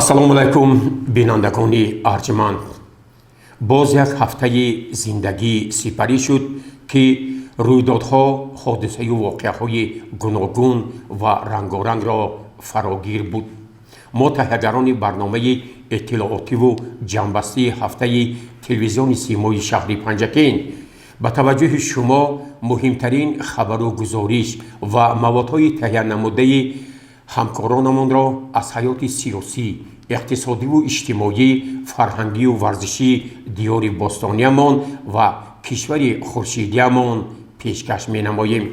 Ассалому алайкум, бинандагони арҷманд. Боз як ҳафтаи зиндагӣ сипарӣ шуд, ки рӯйдодҳо, ҳодисаю воқеаҳои гуногун ва рангорангро фарогир буд. Мо, таҳиягарони барномаи иттилоотиву ҷамъбастии ҳафтаи телевизиони Симои шаҳри Панҷакент, ба таваҷҷӯҳи шумо муҳимтарин хабару гузориш ва маводҳои таҳиянамудаи ҳамкоронамонро аз ҳаёти сиёсӣ, иқтисодиву иҷтимоӣ, фарҳангию варзишии диёри бостониямон ва кишвари хуршидиямон пешкаш менамоем.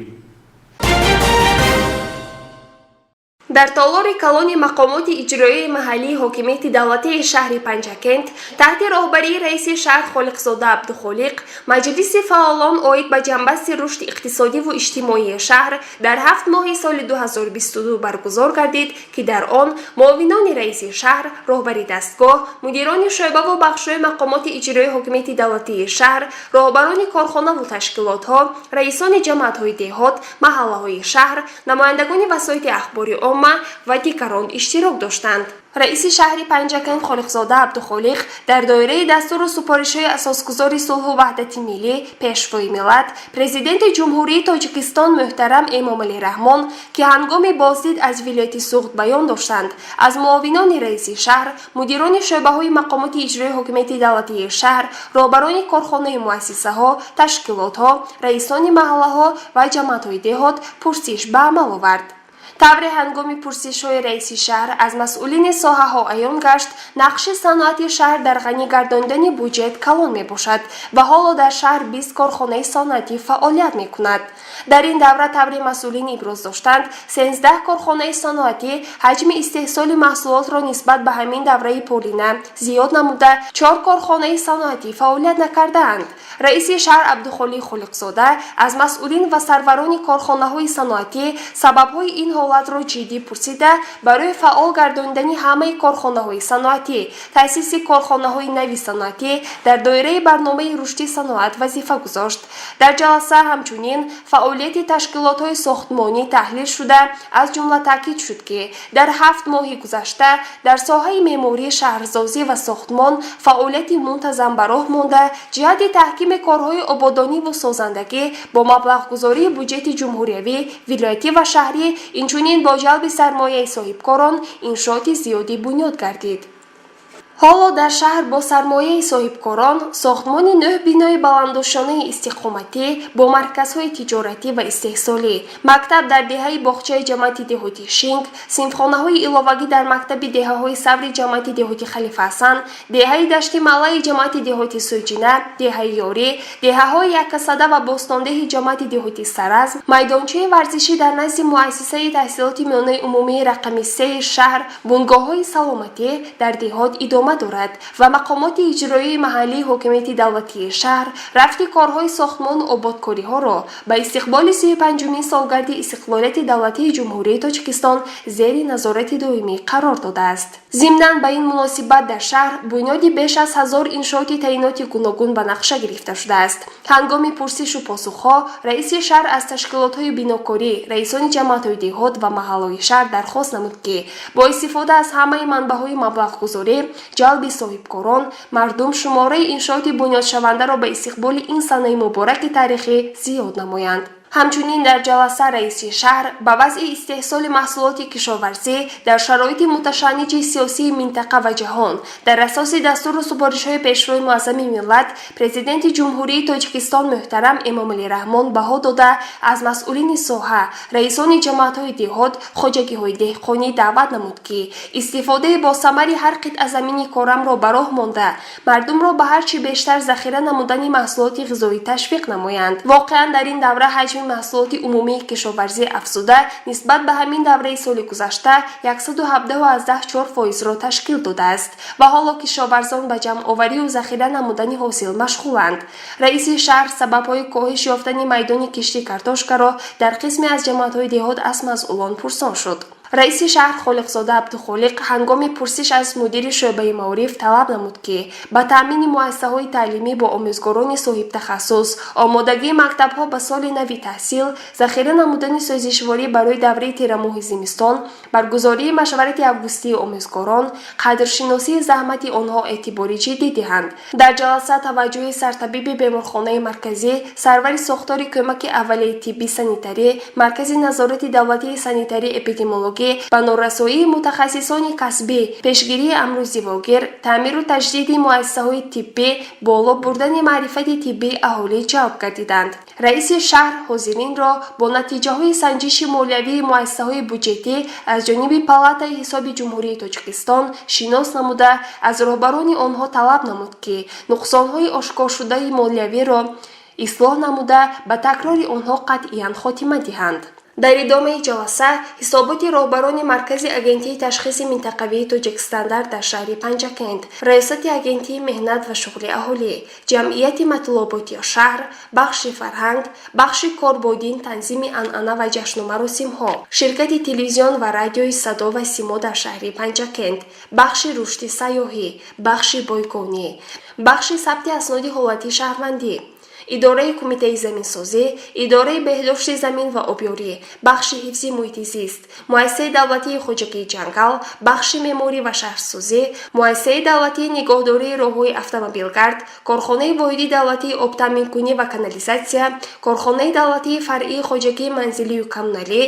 Дар толори калони мақомоти иҷроияи маҳаллии ҳокимияти давлатии шаҳри Панҷакент таҳти роҳбарии раиси шаҳр Холиқзода Абдухолиқ маҷлиси фаъолон оид ба ҷамъбасти рушди иқтисодиву иҷтимоии шаҳр дар 7 моҳи соли 2022 баргузор гардид, ки дар он муовинони раиси шаҳр, роҳбари дастгоҳ, мудирони шӯъбаву бахшҳои мақомоти иҷроияи ҳокимияти давлатии шаҳр, роҳбарони корхонаву ташкилотҳо, раисони ҷамоатҳои деҳот, маҳаллаҳои шаҳр, намояндагони васоити ахбори омма ва дигарон иштирок доштанд. Раиси шаҳри Панҷакент Холиқзода Абдухолиқ дар доираи дастуру супоришҳои асосгузори сулҳу ваҳдати миллӣ, Пешвои миллат, Президенти Ҷумҳурии Тоҷикистон муҳтарам Эмомалӣ Раҳмон, ки ҳангоми боздид аз вилояти Суғд баён доштанд, аз муовинони раиси шаҳр, мудирони шӯъбаҳои мақомоти иҷроии ҳокимияти давлатии шаҳр, роҳбарони корхонаи муассисаҳо, ташкилотҳо, раисони маҳаллаҳо ва ҷамоатҳои деҳот пурсиш ба амал овард. Тавре ҳангоми пурсишҳои раиси шаҳр аз масъулини соҳаҳо аён гашт, нақши саноати шаҳр дар ғанӣ гардондани буҷет калон мебошад ва ҳоло дар шаҳр 20 корхонаи саноатӣ фаъолият мекунад. Дар ин давра, тавре масъулин иброз доштанд, 13 корхонаи саноатӣ ҳаҷми истеҳсоли маҳсулотро нисбат ба ҳамин давраи порина зиёд намуда, чор корхонаи саноатӣ фаъолият накардаанд. Раиси шаҳр Абдухолиқ Холиқзода аз масъулин ва сарварони корхонаҳои саноатӣ сабабҳои ин ҳолатро ҷиддӣ пурсида, барои фаъол гардонидани ҳамаи корхонаҳои саноатӣ, таъсиси корхонаҳои нави саноатӣ дар доираи барномаи рушди саноат вазифа гузошт. Дар ҷаласа ҳамчунин фаъолияти ташкилотҳои сохтмонӣ таҳлил шуда, аз ҷумла таъкид шуд, ки дар 7 моҳи гузашта дар соҳаи меъморӣ, шаҳрсозӣ ва сохтмон фаъолияти мунтазам ба роҳ монда, ҷиҳати таҳкими корҳои ободониву созандагӣ бо маблағгузории буҷети ҷумҳуриявӣ, вилоятӣ ва шаҳрӣ, инчунин бо ҷалби сармояи соҳибкорон иншооти зиёдӣ бунёд гардид. Ҳоло дар шаҳр бо сармояи соҳибкорон сохтмони нӯҳ бинои баландошёнаи истиқоматӣ бо марказҳои тиҷоратӣ ва истеҳсолӣ, мактаб дар деҳаи Боғчаи ҷамоати деҳоти Шинг, синфхонаҳои иловагӣ дар мактаби деҳаҳои Саври ҷамоати деҳоти Халифаҳасан, деҳаи Дашти Маллаи ҷамоати деҳоти Сӯйҷина, деҳаи Ёрӣ, деҳаҳои Яккасада ва Бостондеҳи ҷамоати деҳоти Саразм, майдончаи варзишӣ дар назди муассисаи таҳсилоти миёнаи умумии рақами сеи шаҳр, бунгоҳҳои саломатӣ дар деҳот идома дорад ва мақомоти иҷроии маҳаллии ҳокимияти давлатии шаҳр рафти корҳои сохтмону ободкориҳоро ба истиқболи 35-умин солгарди истиқлолияти давлатии Ҷумҳурии Тоҷикистон зери назорати доимӣ қарор додааст. Зимнан, ба ин муносибат дар шаҳр бунёди беш аз 1000 иншооти таъиноти гуногун ба нақша гирифта шудааст. Ҳангоми пурсишу посухҳо раиси шаҳр аз ташкилотҳои бинокорӣ, раисони ҷамоатҳои деҳот ва маҳаллаҳои шаҳр дархост намуд, ки бо истифода аз ҳамаи манбаъҳои маблағгузорӣ, ҷалби соҳибкорон, мардум шумораи иншооти бунёдшавандаро ба истиқболи ин санаи мубораки таърихӣ зиёд намоянд. Ҳамчунин дар ҷаласа раиси шаҳр ба вазъи истеҳсоли маҳсулоти кишоварзӣ дар шароити муташанниҷи сиёсии минтақа ва ҷаҳон дар асоси дастуру супоришҳои Пешвои муаззами миллат, Президенти Ҷумҳурии Тоҷикистон муҳтарам Эмомалӣ Раҳмон баҳо дода, аз масъулини соҳа, раисони ҷамоатҳои деҳот, хоҷагиҳои деҳқонӣ даъват намуд, ки истифодаи босамари ҳар қитъа замини корамро ба роҳ монда, мардумро ба ҳар чӣ бештар захира намудани маҳсулоти ғизоӣ ташвиқ намоянд. Воқеан, дар ин давра ҳаҷми маҳсулоти умумии кишоварзӣ афзуда, нисбат ба ҳамин давраи соли гузашта 117,4 фоизро ташкил додааст ва ҳоло кишоварзон ба ҷамъоварию захира намудани ҳосил машғуланд. Раиси шаҳр сабабҳои коҳиш ёфтани майдони кишти картошкаро дар қисме аз ҷамоатҳои деҳот аз масъулон пурсон шуд. Раиси шаҳр Холиқзода Абдухолиқ ҳангоми пурсиш аз мудири шӯъбаи маориф талаб намуд, ки ба таъмини муассисаҳои таълимӣ бо омӯзгорони соҳибтахассус, омодагии мактабҳо ба соли нави таҳсил, захира намудани сӯзишворӣ барои давраи тирамоҳи зимистон, баргузории машварати августии омӯзгорон, қадршиносии заҳмати онҳо эътибори ҷиддӣ диҳанд. Дар ҷаласа таваҷҷӯҳи сартабиби беморхонаи марказӣ, сарвари сохтори кӯмаки аввалияи тиббӣ санитарӣ, Маркази назорати давлатии санитарӣ эпидемиологӣ ба норасоии мутахассисони касбӣ, пешгирии амрози вогир, таъмиру таҷдиди муассисаҳои тиббӣ, боло бурдани маърифати тиббии аҳолӣ ҷалб гардиданд. Раиси шаҳр ҳозиринро бо натиҷаҳои санҷиши молиявии муассисаҳои буҷетӣ аз ҷониби Палатаи ҳисоби Ҷумҳурии Тоҷикистон шинос намуда, аз роҳбарони онҳо талаб намуд, ки нуқсонҳои ошкоршудаи молиявиро ислоҳ намуда, ба такрори онҳо қатъиян хотима диҳанд. Дар идомаи ҷаласа ҳисоботи роҳбарони Маркази агентии ташхиси минтақавии Тоҷикстандарт дар шаҳри Панҷакент, Раёсати агентии меҳнат ва шуғли аҳолӣ, Ҷамъияти матлуботи шаҳр, бахши фарҳанг, бахши кор бо дин, танзими анъана ва ҷашну маросимҳо, ширкати телевизион ва радиои Садо ва Симо дар шаҳри Панҷакент, бахши рушди сайёҳӣ, бахши бойгонӣ, бахши сабти асноди ҳолати шаҳрвандӣ, идораи кумитаи заминсозӣ, идораи беҳдошти замин ва обёрӣ, бахши ҳифзи муҳити зист, муассисаи давлатии хоҷагии ҷангал, бахши меъморӣ ва шаҳрсозӣ, муассисаи давлатии нигоҳдории роҳҳои автомобилгард, корхонаи воҳиди давлатии обтаъминкунӣ ва канализатсия, корхонаи давлатии фаръии хоҷагии манзилию коммуналӣ,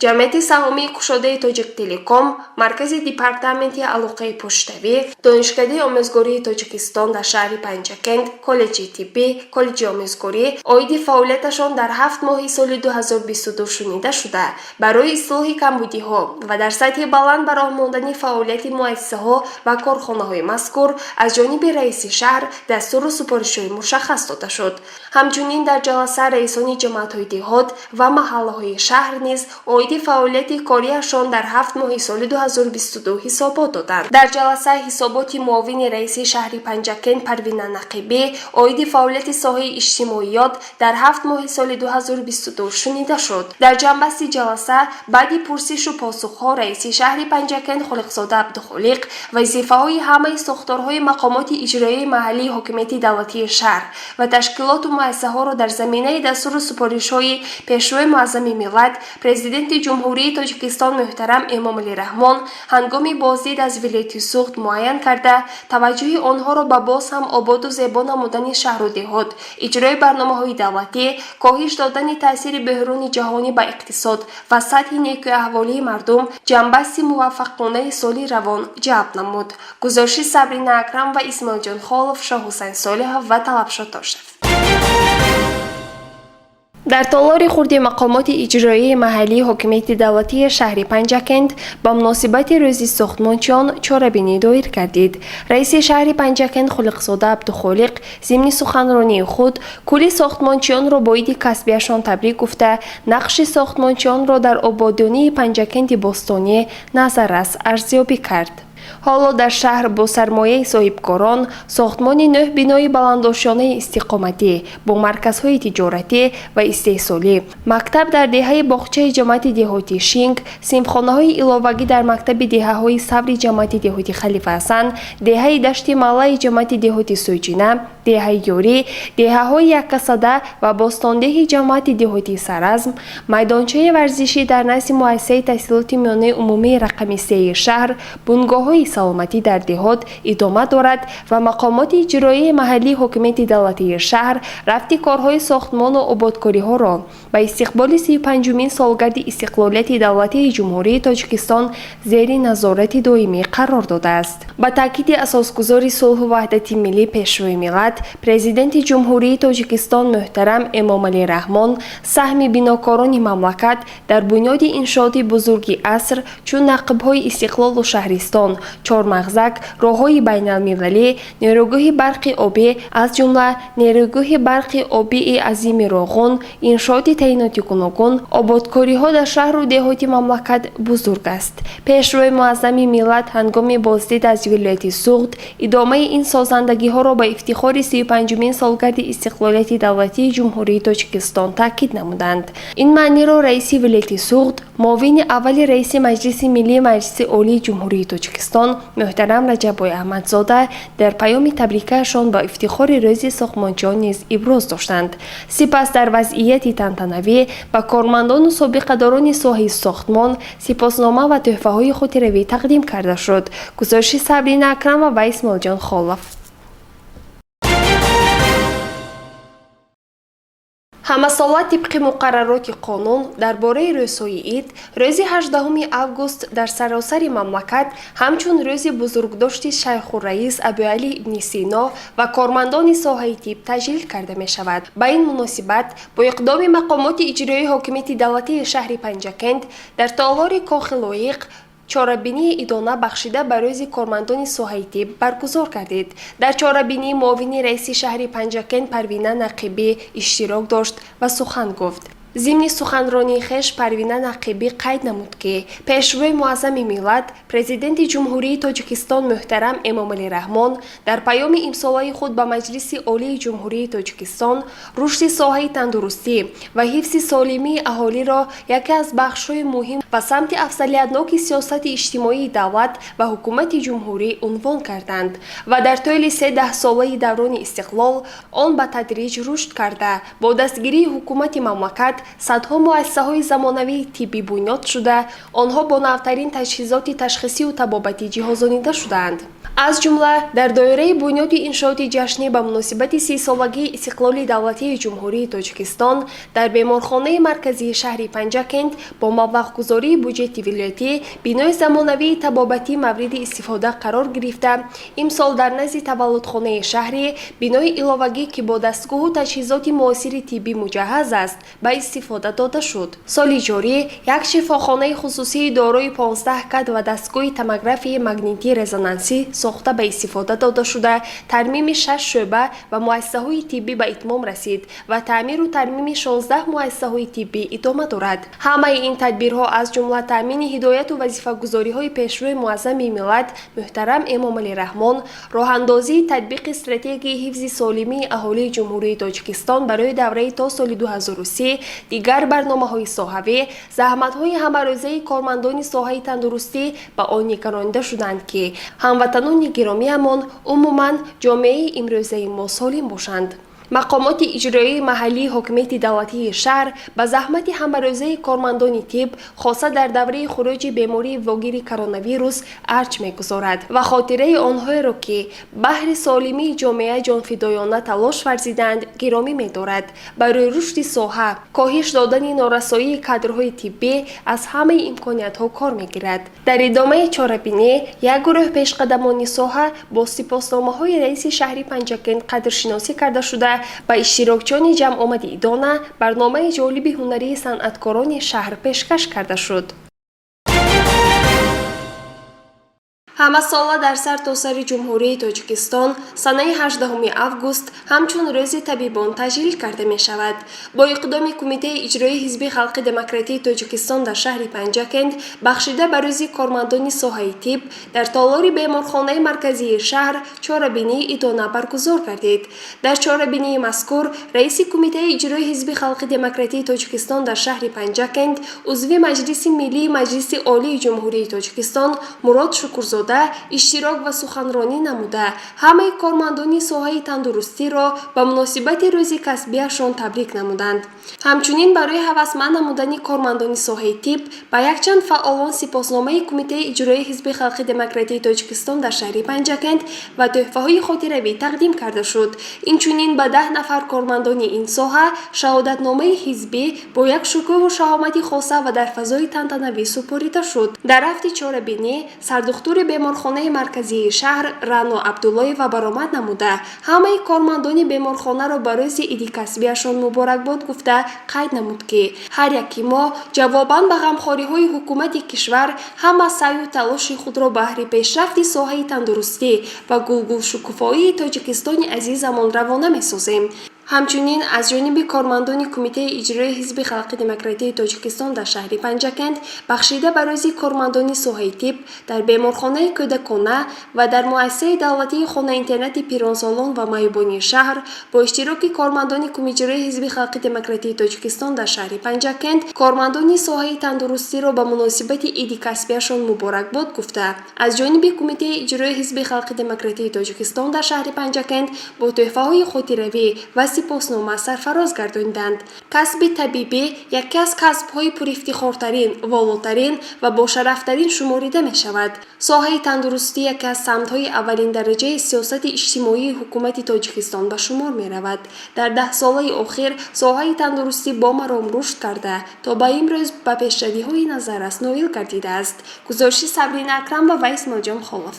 ҷамъияти саҳомии кушодаи Тоҷиктелеком, Маркази департаменти алоқаи поштавӣ, Донишкадаи омӯзгории Тоҷикистон дар шаҳри Панҷакент, коллеҷи тиббӣ, коллеҷи омӯзгорӣ оиди фаъолияташон дар 7 моҳи соли 2022 шунида шуда, барои ислоҳи камбудиҳо ва дар сатҳи баланд ба роҳ мондани фаъолияти муассисаҳо ва корхонаҳои мазкур аз ҷониби раиси шаҳр дастуру супоришҳои мушаххас дода шуд. Ҳамчунин дар ҷаласа раисони ҷамоатҳои деҳот ва маҳаллаҳои шаҳр низ оиди фаъолияти кориашон дар 7 моҳи соли 2022 ҳисобот доданд. Дар ҷаласа ҳисоботи муовини раиси шаҳри Панҷакент Парвина Нақибӣ оиди фаъолияти соҳаи иҷтимоиёт дар 7 моҳи соли 2022 шунида шуд. Дар ҷамъбасти ҷаласа баъди пурсишу посухҳо раиси шаҳри Панҷакент Холиқзода Абдухолиқ вазифаҳои ҳамаи сохторҳои мақомоти иҷроияи маҳаллии ҳокимияти давлатии шаҳр ва ташкилоту муассисаҳоро дар заминаи дастуру супоришҳои Пешвои муаззами миллат, Президенти Ҷумҳурии Тоҷикистон муҳтарам Эмомалӣ Раҳмон ҳангоми боздид аз вилояти Суғд муайян карда, таваҷҷӯҳи онҳоро ба боз ҳам ободу зебо намудани шаҳру деҳот, иҷрои барномаҳои давлатӣ, коҳиш додани таъсири бӯҳрони ҷаҳонӣ ба иқтисод ва сатҳи некӯаҳволии мардум, ҷамъбасти муваффақонаи соли равон ҷалб намуд. Гузориши Сабрина Акрам ва Исмоилҷон Холов, Шоҳҳусайн Солиҳов ва Талабшо Тошев. Дар толори хурди мақомоти иҷроияи маҳаллии ҳокимияти давлатии шаҳри Панҷакент ба муносибати Рӯзи сохтмончиён чорабинӣ доир гардид. Раиси шаҳри Панҷакент Холиқзода Абдухолиқ зимни суханронии худ кулли сохтмончиёнро бо иди касбиашон табрик гуфта, нақши сохтмончиёнро дар ободонии Панҷакенти бостонӣ назаррас арзёбӣ кард. Ҳоло дар шаҳр бо сармояи соҳибкорон сохтмони нӯҳ бинои баландошёнаи истиқоматӣ бо марказҳои тиҷоратӣ ва истеҳсолӣ, мактаб дар деҳаи Боғчаи ҷамоати деҳоти Шинг, синфхонаҳои иловагӣ дар мактаби деҳаҳои Саври ҷамоати деҳоти Халифа Ҳасан, деҳаи Дашти Маллаи ҷамоати деҳоти Сӯйчина, деҳаи Ёрӣ, деҳаҳои Яккасада ва Бостондеҳи ҷамоати деҳоти Саразм, майдончаи варзишӣ дар назди муассисаи таҳсилоти миёнаи умумии рақами сеи шаҳр, бунгоҳҳои саломатӣ дар деҳот идома дорад ва мақомоти иҷроияи маҳаллии ҳокимияти давлатии шаҳр рафти корҳои сохтмону ободкориҳоро ба истиқболи 35-умин солгарди истиқлолияти давлатии Ҷумҳурии Тоҷикистон зери назорати доимӣ қарор додааст. Ба таъкиди асосгузори сулҳу ваҳдати миллӣ, Пешвои миллат, Президенти Ҷумҳурии Тоҷикистон муҳтарам Эмомалӣ Раҳмон, саҳми бинокорони мамлакат дар бунёди иншооти бузурги аср, чун нақбҳои истиқлолу шаҳристон Чормағзак, роҳҳои байналмилалӣ, нерӯгоҳи барқи обӣ, аз ҷумла нерӯгоҳи барқи обии азими Роғун, иншооти таъиноти гуногун, ободкориҳо дар шаҳру деҳоти мамлакат бузург аст. Пешвои муаззами миллат ҳангоми боздид аз вилояти Суғд идомаи ин созандагиҳоро ба ифтихори 35-умин солгарди истиқлолияти давлатии Ҷумҳурии Тоҷикистон таъкид намуданд. Ин маъниро раиси вилояти Суғд, муовини аввали раиси Маҷлиси Миллии Маҷлиси Олии Ҷумҳурии Тоҷикистон муҳтарам Раҷаббой Аҳмадзода дар паёми табрикаашон ба ифтихори Рӯзи сохтмончиён низ иброз доштанд. Сипас дар вазъияти тантанавӣ ба кормандону собиқадорони соҳаи сохтмон сипоснома ва тӯҳфаҳои хотиравӣ тақдим карда шуд. Гузориши Сабрина Акрамова ва Исмоилҷон Холов. Ҳамасола тибқи муқаррароти қонун дар бораи рӯзҳои ид, рӯзи 18 август дар саросари мамлакат ҳамчун рӯзи бузургдошти шайхурраис Абуалӣ ибни Сино ва кормандони соҳаи тиб таҷлил карда мешавад. Ба ин муносибат бо иқдоми мақомоти иҷроии ҳокимияти давлатии шаҳри Панҷакент дар толори Кохи Лоиқ чорабинии идона бахшида ба рӯзи кормандони соҳаи тиб баргузор гардид. Дар чорабинӣ муовини раиси шаҳри Панҷакент Парвина Нақибӣ иштирок дошт ва сухан гуфт. Зимни суханронии хеш Парвина Нақибӣ қайд намуд, ки пешвои муаззами миллат, Президенти Ҷумҳурии Тоҷикистон муҳтарам Эмомалӣ Раҳмон дар паёми имсолаи худ ба Маҷлиси Олии Ҷумҳурии Тоҷикистон рушди соҳаи тандурустӣ ва ҳифзи солимии аҳолиро яке аз бахшҳои муҳим ва самти афзалиятноки сиёсати иҷтимоии давлат ва ҳукумати ҷумҳурӣ унвон карданд ва дар тӯли се даҳсолаи даврони истиқлол он ба тадриҷ рушд карда, бо дастгирии ҳукумати мамлакат садҳо муассисаҳои замонавии тиббӣ бунёд шуда, онҳо бо навтарин таҷҳизоти ташхисию табобатӣ ҷиҳозонида шудаанд. Аз ҷумла дар доираи бунёди иншооти ҷашнӣ ба муносибати 30-солагии истиқлоли давлатии Ҷумҳурии Тоҷикистон дар беморхонаи марказии шаҳри Панҷакент бо маблағгузории буҷети вилоятӣ бинои замонавии табобатӣ мавриди истифода қарор гирифта, имсол дар назди таваллудхонаи шаҳрӣ бинои иловагӣ, ки бо дастгоҳу таҷҳизоти муосири тиббӣ муҷаҳҳаз аст, ба истифода дода шуд. Соли ҷорӣ як шифохонаи хусусии дорои 15 кат ва дастгоҳи томографияи магнитии резонансӣ сохта ба истифода дода шуда, тармими шаш шӯъба ва муассисаҳои тиббӣ ба итмом расид ва таъмиру тармими 16 муассисаҳои тиббӣ идома дорад. Ҳамаи ин тадбирҳо, аз ҷумла таъмини ҳидояту вазифагузориҳои пешвои муаззами миллат муҳтарам Эмомалӣ Раҳмон, роҳандозии татбиқи стратегияи ҳифзи солимии аҳолии Ҷумҳурии Тоҷикистон барои давраи то соли 2030, дигар барномаҳои соҳавӣ, заҳматҳои ҳамарӯзаи кормандони соҳаи тандурустӣ ба он нигаронида шуданд, ки ҳамватанони гиромиамон, умуман ҷомеаи имрӯзаи мо солим бошанд. Мақомоти иҷроии маҳаллии ҳокимияти давлатии шаҳр ба заҳмати ҳамарӯзаи кормандони тиб, хоса дар давраи хуруҷи бемории вогири коронавирус, арҷ мегузорад ва хотираи онҳоеро, ки баҳри солимии ҷомеа ҷонфидоёна талош варзиданд, гиромӣ медорад. Барои рушди соҳа, коҳиш додани норасоии кадрҳои тиббӣ аз ҳамаи имкониятҳо кор мегирад. Дар идомаи чорабинӣ як гурӯҳ пешқадамони соҳа бо сипосномаҳои раиси шаҳри Панҷакент қадршиносӣ карда шуда, ба иштирокчиёни ҷамъомади идона барномаи ҷолиби ҳунарии санъаткорони шаҳр пешкаш карда шуд. Ҳамасола дар сартосари Ҷумҳурии Тоҷикистон санаи 18 август ҳамчун Рӯзи табибон таҷлил карда мешавад. Бо иқдоми Кумитаи иҷроии Ҳизби халқи демократии Тоҷикистон дар шаҳри Панҷакент бахшида ба Рӯзи кормандони соҳаи тиб дар толори беморхонаи марказии шаҳр чорабинии идона баргузор гардид. Дар чорабинии мазкур раиси Кумитаи иҷроии Ҳизби халқи демократии Тоҷикистон дар шаҳри Панҷакент, узви Маҷлиси Миллии Маҷлиси Олии Ҷумҳурии Тоҷикистон Мурод Шукурзода иштирок ва суханронӣ намуда, ҳамаи кормандони соҳаи тандурустиро ба муносибати рӯзи касбиашон табрик намуданд. Ҳамчунин барои ҳавасманд намудани кормандони соҳаи тиб ба якчанд фаъолон сипосномаи Кумитаи иҷроии Ҳизби халқи демократии Тоҷикистон дар шаҳри Панҷакент ва тӯҳфаҳои хотиравӣ тақдим карда шуд. Инчунин ба 10 нафар кормандони ин соҳа шаҳодатномаи ҳизбӣ бо як шукӯҳу шаҳомати хоса ва дар фазои тантанавӣ супорида шуд. Дар рафти чорабинӣ сардухтури беморхонаи беморхонаи марказии шаҳр Раъно Абдуллоева баромад намуда, ҳамаи кормандони беморхонаро ба рӯзи иди касбияшон муборакбод гуфта, қайд намуд, ки ҳар яки мо ҷавобан ба ғамхориҳои ҳукумати кишвар ҳама саъю талоши худро баҳри пешрафти соҳаи тандурустӣ ва гулгулшукуфоии Тоҷикистони азизамон равона месозем. Ҳамчунин аз ҷониби кормандони Кумитаи иҷроии Ҳизби халқи демократии Тоҷикистон дар шаҳри Панҷакент бахшида ба рӯзи кормандони соҳаи тиб дар беморхонаи кӯдакона ва дар муассисаи давлатии хона-интернати пиронсолон ва маъюбони шаҳр бо иштироки кормандони Кумиҷрои Ҳизби халқи демократии Тоҷикистон дар шаҳри Панҷакент кормандони соҳаи тандурустиро ба муносибати иди касбияшон муборакбод гуфта, аз ҷониби Кумитаи иҷроии Ҳизби халқи демократии Тоҷикистон дар шаҳри Панҷакент бо тӯҳфаҳои хотиравӣ ва сипоснома сарфароз гардониданд. Касби табибӣ яке аз касбҳои пурифтихортарин, волотарин ва бошарафтарин шуморида мешавад. Соҳаи тандурустӣ яке аз самтҳои аввалиндараҷаи сиёсати иҷтимоии ҳукумати Тоҷикистон ба шумор меравад. Дар даҳсолаи охир соҳаи тандурустӣ бомаром рушд карда, то ба имрӯз ба пешравиҳои назаррас ноил гардидааст. Гузориши Сабрина Акрамова ва Исмоилҷон Холов.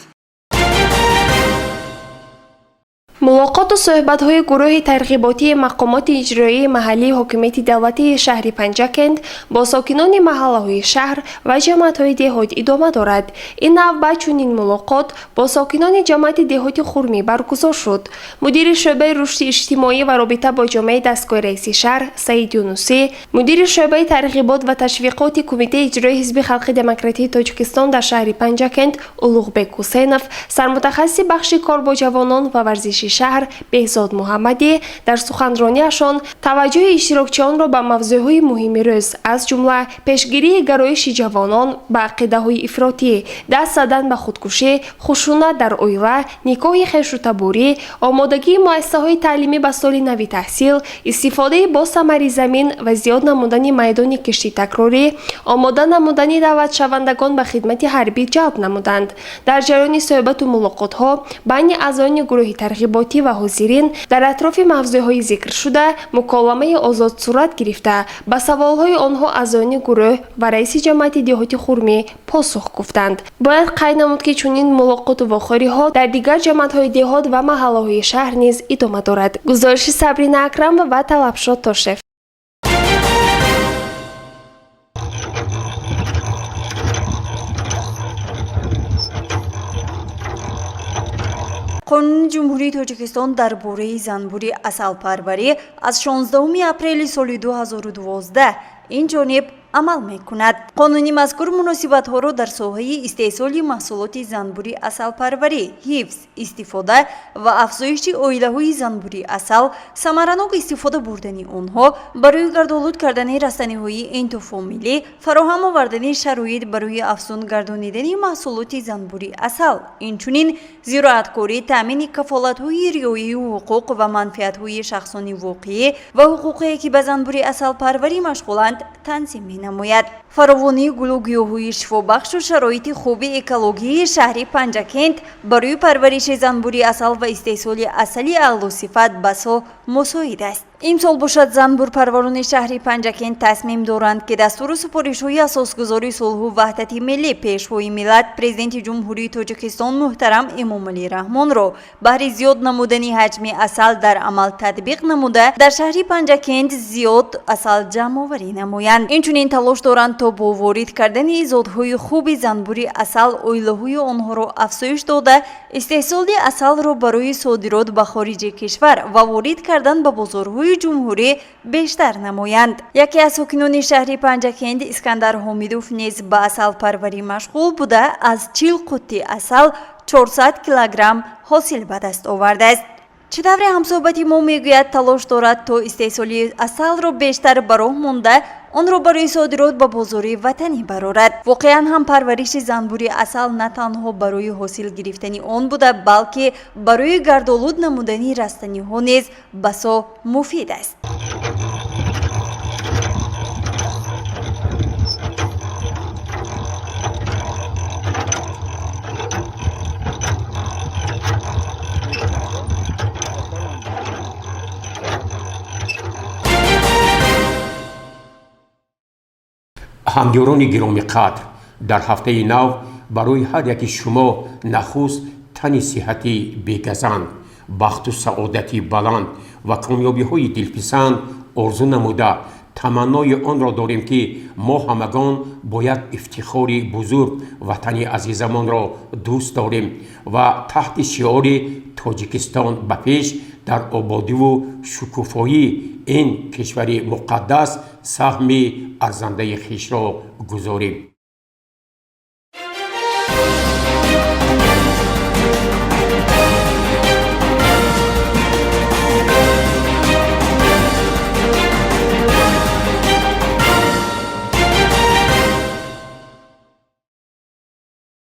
Мулоқоту суҳбатҳои гурӯҳи тарғиботии мақомоти иҷроии маҳаллии ҳокимияти давлатии шаҳри Панҷакент бо сокинони маҳаллаҳои шаҳр ва ҷамоатҳои деҳот идома дорад. Ин навбат чунин мулоқот бо сокинони ҷамоати деҳоти Хурмӣ баргузор шуд. Мудири шӯъбаи рушди иҷтимоӣ ва робита бо ҷомеаи дастгоҳи раиси шаҳр Саид Юнусӣ, мудири шӯъбаи тарғибот ва ташвиқоти Кумитаи иҷроии Ҳизби халқи демократии Тоҷикистон дар шаҳри Панҷакент Улуғбек Ҳусейнов, сармутахассиси бахши кор бо ҷавонон ва варзиши шаҳр Беҳзод Муҳаммадӣ дар суханрониашон таваҷҷӯҳи иштирокчиёнро ба мавзӯъҳои муҳими рӯз, аз ҷумла пешгирии гароиши ҷавонон ба ақидаҳои ифротӣ, даст задан ба худкушӣ, хушунат дар оила, никоҳи хешутаборӣ, омодагии муассисаҳои таълимӣ ба соли нави таҳсил, истифодаи босамари замин ва зиёд намудани майдони кишти такрорӣ, омода намудани даъватшавандагон ба хидмати ҳарбӣ ҷалб намуданд. Дар ҷараёни суҳбату мулоқотҳо байни аъзоёни гурӯҳи тарғиботӣ ва ҳозирин дар атрофи мавзӯъҳои зикршуда муколамаи озод сурат гирифта, ба саволҳои онҳо аъзоёни гурӯҳ ва раиси ҷамоати деҳоти Хурмӣ посух гуфтанд. Бояд қайд намуд, ки чунин мулоқоту вохӯриҳо дар дигар ҷамоатҳои деҳот ва маҳаллаҳои шаҳр низ идома дорад. Гузориши Сабрина Акрамова ва Талабшод Тошев. Қонуни Ҷумҳурии Тоҷикистон дар бораи занбури асалпарварӣ аз 16 апрели соли 2012 ин ҷониб амал мекунад. Қонуни мазкур муносибатҳоро дар соҳаи истеҳсоли маҳсулоти занбури асалпарварӣ, ҳифз, истифода ва афзоиши оилаҳои занбури асал, самаранок истифода бурдани онҳо барои гардолуд кардани растаниҳои энтофомилӣ, фароҳам овардани шароит барои афзун гардонидани маҳсулоти занбури асал, инчунин зироаткорӣ, таъмини кафолатҳои риояи ҳуқуқ ва манфиатҳои шахсони воқеӣ ва ҳуқуқие, ки ба занбури асалпарварӣ машғуланд, танзим менамояд. Фаровонии гулу гиёҳҳои шифобахшу шароити хуби экологии шаҳри Панҷакент барои парвариши занбури асал ва истеҳсоли асали аълосифат басо мусоид аст. Имсол бошад, занбурпарварони шаҳри Панҷакент тасмим доранд, ки дастуру супоришҳои асосгузори сулҳу ваҳдати миллӣ, Пешвои миллат, Президенти Ҷумҳурии Тоҷикистон муҳтарам Эмомалӣ Раҳмонро баҳри зиёд намудани ҳаҷми асал дар амал татбиқ намуда, дар шаҳри Панҷакент зиёд асал ҷамъоварӣ намоянд. Инчунин талош доранд, то бо ворид кардани зотҳои хуби занбури асал оилаҳои онҳоро афзоиш дода, истеҳсоли асалро барои содирот ба хориҷи кишвар ва ворид кардан ба бозорҳои ҷумҳурӣ бештар намоянд. Яке аз сокинони шаҳри Панҷакент Искандар Ҳомидов низ ба асалпарварӣ машғул буда, аз 40 қуттӣ асал 400 килограмм ҳосил ба даст овардааст. Чӣ тавре ҳамсӯҳбати мо мегӯяд, талош дорад, то истеҳсоли асалро бештар ба роҳ монда, онро барои содирот ба бозори ватанӣ барорад. Воқеан ҳам, парвариши занбури асал на танҳо барои ҳосил гирифтани он буда, балки барои гардолуд намудани растаниҳо низ басо муфид аст. Ҳамёрони гиромиқадр, дар ҳафтаи нав Барои ҳар яки шумо нахуст тани сиҳати бегазанд, бахту саодати баланд ва комёбиҳои дилписанд орзу намуда, таманнои онро дорем, ки мо ҳамагон бо як ифтихори бузург ватани азизамонро дӯст дорем ва таҳти шиори «Тоҷикистон ба пеш» дар ободиву шукуфоии ин кишвари муқаддас саҳми арзандаи хешро гузорем.